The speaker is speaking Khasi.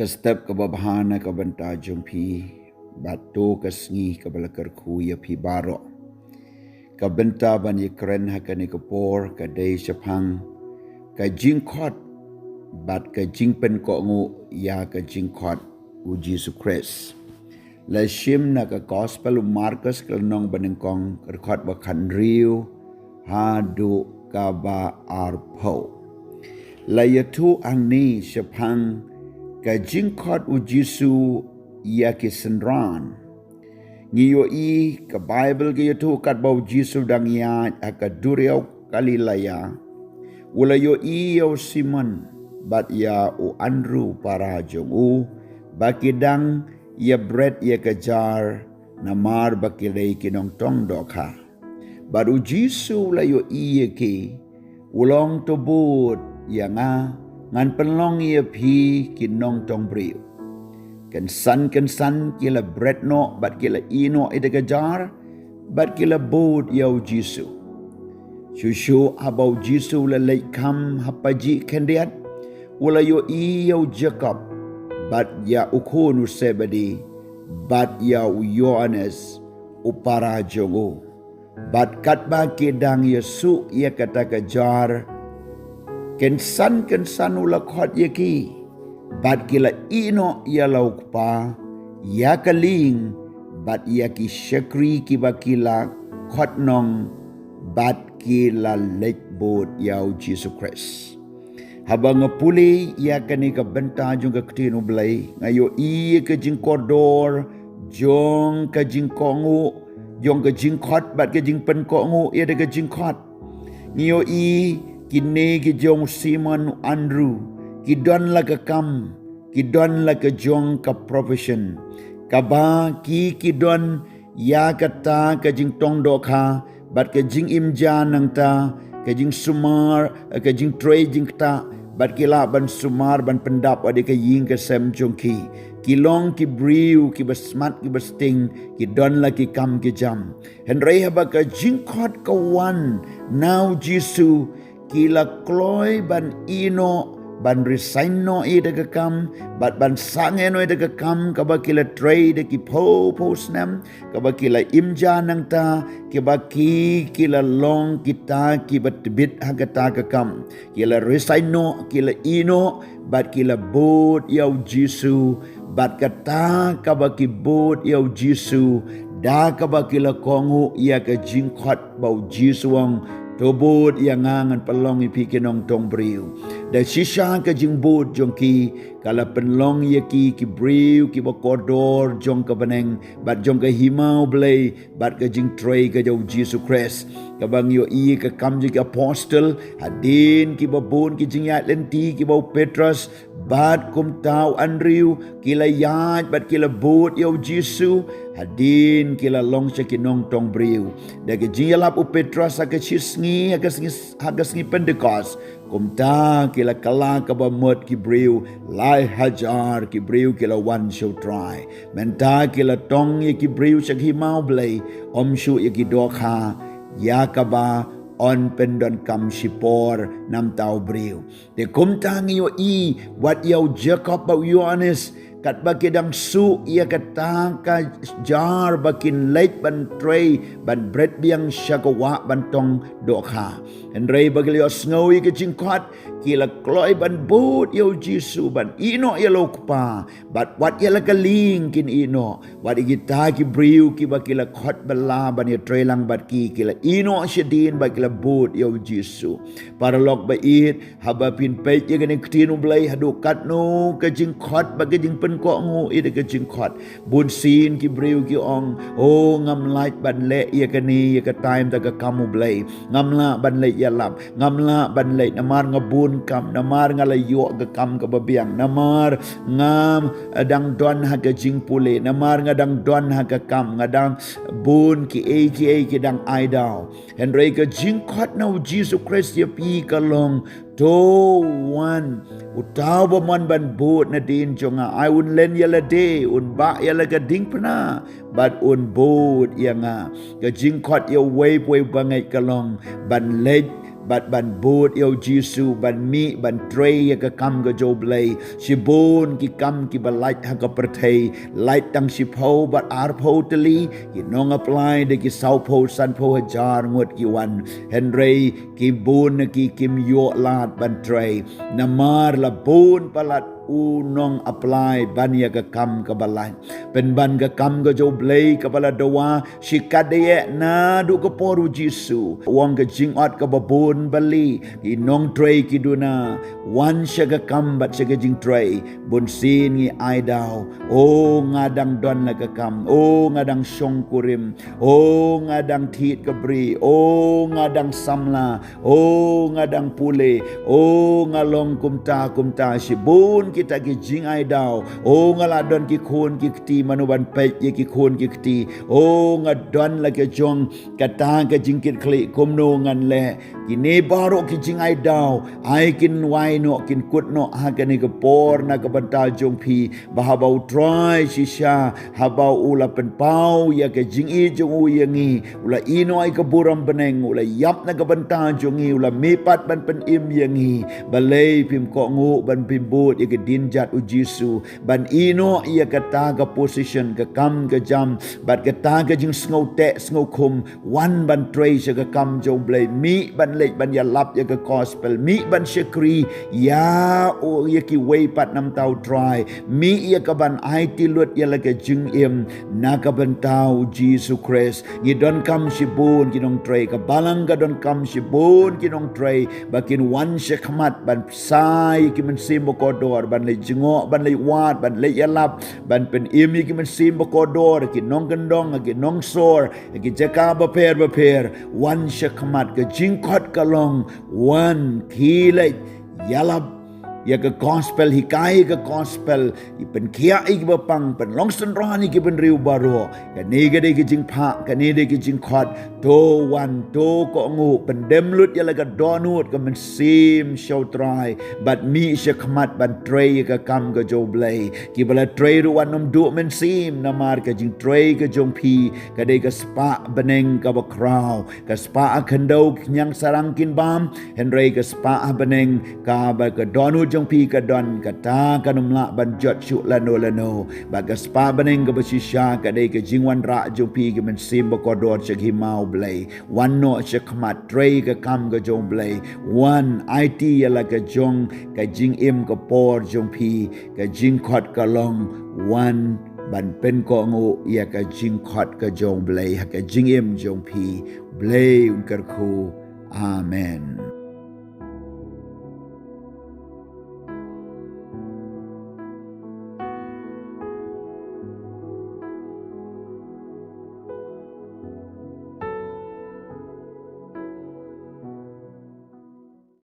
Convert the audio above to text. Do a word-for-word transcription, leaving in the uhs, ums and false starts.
Ka step kaba bha na ka bynta jong phi, bad to ka sngi kaba la kyrkhu ïa phi baroh. Ka bynta ban ïakren ha kane ka por ka dei shaphang ka jingkhot bad ka jingpynkohnguh ïa ka jingkhot u Jisu Khrist. La shim na ka Gospel u Markos ka lynnong banyngkong, ka dkhot ba khathynriew haduh kaba arphew. La ïathuh hangne shaphang ka jingkhot u Jisu ïa ki synran. Ngi ïohi ka Baibl ka ïathuh katba u Jisu dang ïaid ha ka duriaw Galilea, u la ïohi ïa u Simon bad ïa u Andrew para jong u, ba ki dang ïa bret ïa ka jar, namar ba ki dei ki nongtong dohkha. Bad u Jisu u la ïohi ïa ki, u la ong, to bud ïa nga, ngan pynlong ïa phi ki nongtong briew. Kynsan kynsan ki la bret noh bad ki la ïeh noh ïa ka jar, bad ki la bud ïa u Jisu. Shuh shuh haba u Jisu u la leit kham ha pajih khyndiat, u la ïohi ïa u Jakob bad ïa u khun u Sebedi, bad ïa u Ïoannis u para jong u, bad katba ki dang ïasuh ïa kata ka jar, kynsan kynsan u la khot ïa ki, bad ki la ïeh noh ïa la u kpa, ïa ka lieng, bad ïa ki shakri kiba ki la khot nong, bad ki la leit bud ïa u Jisu Khrist. Haba nga pule ïa kane ka bynta jong ka ktien u Blei, nga ïohi ïa ka jingkordor jong ka jingkohnguh, jong ka jingkhot bad ka jingpynkohnguh ïa da ka jingkhot. Ngi ïohi kine ki jong u Simon u Andrew, ki don la ka kam, ki don la ka jong ka profession, kaba ki ki don ïa kata ka jingtong dohkha, bad ka jingim ja nangta, ka jingsumar, ka jingtrei jingktah, bad ki lah ban sumar ban pyndap ïa ka ïing ka sem jong ki. Ki long ki briew kiba smat kiba sting, ki don la ki kam ki jam. Hynrei haba ka jingkhot ka wan na u Jisu, ki la kloi ban ïeh noh, ban resign noh ïa da ka kam, bad ban sangeh noh ïa da ka kam kaba ki la trei da ki phew phew snem, kaba ki la im ja nangta, kaba ki ki la long kita kiba tbit ha kata ka kam. Ki la resign noh, ki la ïeh noh, bad ki la bud ïa u Jisu, bad kata kaba ki bud ïa u Jisu, da kaba ki la kohnguh ïa ka jingkhot ba u Jisu u ong, to bud ïa nga, ngan pynlong ïa phi ki nongtong briew. Da shisha ka jingbud jong ki, ka la pynlong ïa ki ki briew kiba kordor jong ka bneng, bad jong ka hima u Blei, bad ka jingtrei ka jong u Jisu Khrist. Kaba ngi ïohi ka Kam jong ki Apostol, hadien kiba bun ki jingïaid lynti kiba u Petros bad kumta u Andrew ki la ïaid bad ki la bud ïa u Jisu, hadien ki la long sha ki nongtong briew. Da ka jingïalap u Petros ha ka shisngi, ha ka sngi, ha ka sngi Pentekost, kumta ki la kylla kaba mut ki briew lai hajar ki briew ki la wan sha u Trai. Mynta ki la tong ïa ki briew sha ka hima u Blei, ym shuh ïa ki dohkha, ïa kaba yn pyndonkam shipor na bynta u briew. Te kumta ngi ïohi wat ïa u Jakob bad u Ïoannis, katba ki dang suh ïa kata ka jar ba kin leit ban trei, ban bret biang sha ka wah ban tong dohkha. Hynrei ba ki la ïohsngew ïa ka jingkhot, ki la kloi ban bud ïa u Jisu, ban ïeh noh ïa la u Kpa, bad wat ïa la ka lieng kin ïeh noh, wat ïa kita ki briew kiba ki la khot bylla ban ïatrei lang bad ki, ki la ïeh noh shadien bad ki la bud ïa u Jisu. Paralok ba ïeit, haba phin peit ïa kane ka ktien u Blei, haduh katno ka jingkhot bad ka jingpynkohnguh ïa da ka jingkhot. Bunsien ki briew ki ong, o, ngam lah ban leh ïa kane, ïa katai, ïa ka Kam u Blei. Ngam lah ban leit ïalap, ngam lah ban leit namar nga bun kam, namar nga la ïoh ka kam kaba biang, namar nga, eh, dang don ha ka jingpule, namar nga dang don ha ka kam, nga dang bun kiei kiei ki dang ai daw. Hynrei ka jingkhot na u Jisu Khrist ïa phi ka long, to wan, uta uba mon ban bud nadien jong nga, ai un len ïa lade, un bah ïa la ka diengphna, bad un bud ïa nga. Ka jingkhot ïa uwei pa uwei u bangeit ka long ban leit bad ban bud ïa u Jisu, ban mih ban trei ïa ka kam ka jong u Blei. Shibun ki kam kiba lait ha ka pyrthei, lait tang shiphew bad arphew tylli ki nong apply, da ki sawphew sanphew hajar ngut ki wan. Hynrei ki bun na ki kim ïoh lad ban trei, namar la bun palat u nong apply ban ïa ka kam kaba lait. Pynban ka kam ka jong u Blei kaba la dawa shikatdei, naduh ka por u Jisu u ong ka jingot kaba bun bali, ki nongtrei ki duna, wan sha ka kam bad sha ka jingtrei. Bunsien ngi ai daw, o nga dang don la ka kam, o nga dang shongkurim, o nga dang thied ka bri, o nga dang samla, o nga dang pule, o nga long kumta kumta. Shibun kita ki jingai daw, o nga la don ki khun ki kti, mano ban peit ïa ki khun ki kti, o nga don la ka jong kata ka jingkitkhlieh, kumno ngan leh. Kine baroh ki jingai daw ai kin wai noh, kin kut noh ha kane ka por na ka bynta jong phi, ba haba u Trai shisha, haba u la pynpaw ïa ka jingïeit jong u ïa ngi, u la ïehnoh ïa ka burom bneng, u la ïap na ka bynta jong ngi, u la mihpat ban pynim ïa ngi. Balei phim kohnguh ban pynbud ïa ka dienjat u Jisu, ban ïehnoh ïa kata ka position, ka kam ka jam, bad kata ka jingsngew teh sngew khum, wan ban trei sha ka kam jong u Blei, mih ban leit ban ïalap ïa ka gospel, mih ban shakri ïa u, ïa kiwei pat namar u Trai, mih ïa ka ban aiti lut ïa la ka jingim na ka bynta u Jisu Khrist. Ngi donkam shibun ki nongtrei, ka balang ka donkam shibun ki nongtrei ba kin wan shakhmat ban sa ïa ki mynsiem bakordor, ban leit jngoh, ban leit wad, ban leit ïalap, ban pynim ïa ki mynsiem bakordor, ki nongkyndong, ki nongsor, ki jaka bapher bapher. Wan shakhmat, ka jingkhot ka long, wan, khie leit ïalap ïa ka gospel, hikai ïa ka gospel, pynkhiah ïa ki bapang, pynlong synran ïa ki bynriew baroh. Kane ka dei ka jingphah, kane dei ka jingkhot. To wan, to kohnguh, pyndem lut ïa la ka dohnud ka mynsiem sha u Trai, bad mih shakhmat ban trei ïa ka kam ka jong u Blei. Kiba la trei ruh wat nym duh mynsiem, namar ka jingtrei ka jong phi ka dei ka spah bneng kaba khraw. Ka spah ha khyndew ki khñiang sarang kin bam, hynrei ka spah ha bneng kaba ka dohnud jong phi ka don, kata kan ym lah ban jot shuh lano lano. Bad ka spah bneng kaba shisha ka dei ka jingwanrah jong phi ki mynsiem bakordor sha ka hima u Blei. Wan noh shakhmat, trei ka kam ka jong u Blei. Wan, aiti ïa la ka jong ka jingim ka por jong phi, ka jingkhot ka long, wan ban pynkohnguh ïa ka jingkhot ka jong u Blei ha ka jingim jong phi. Blei un kyrkhu. Amen.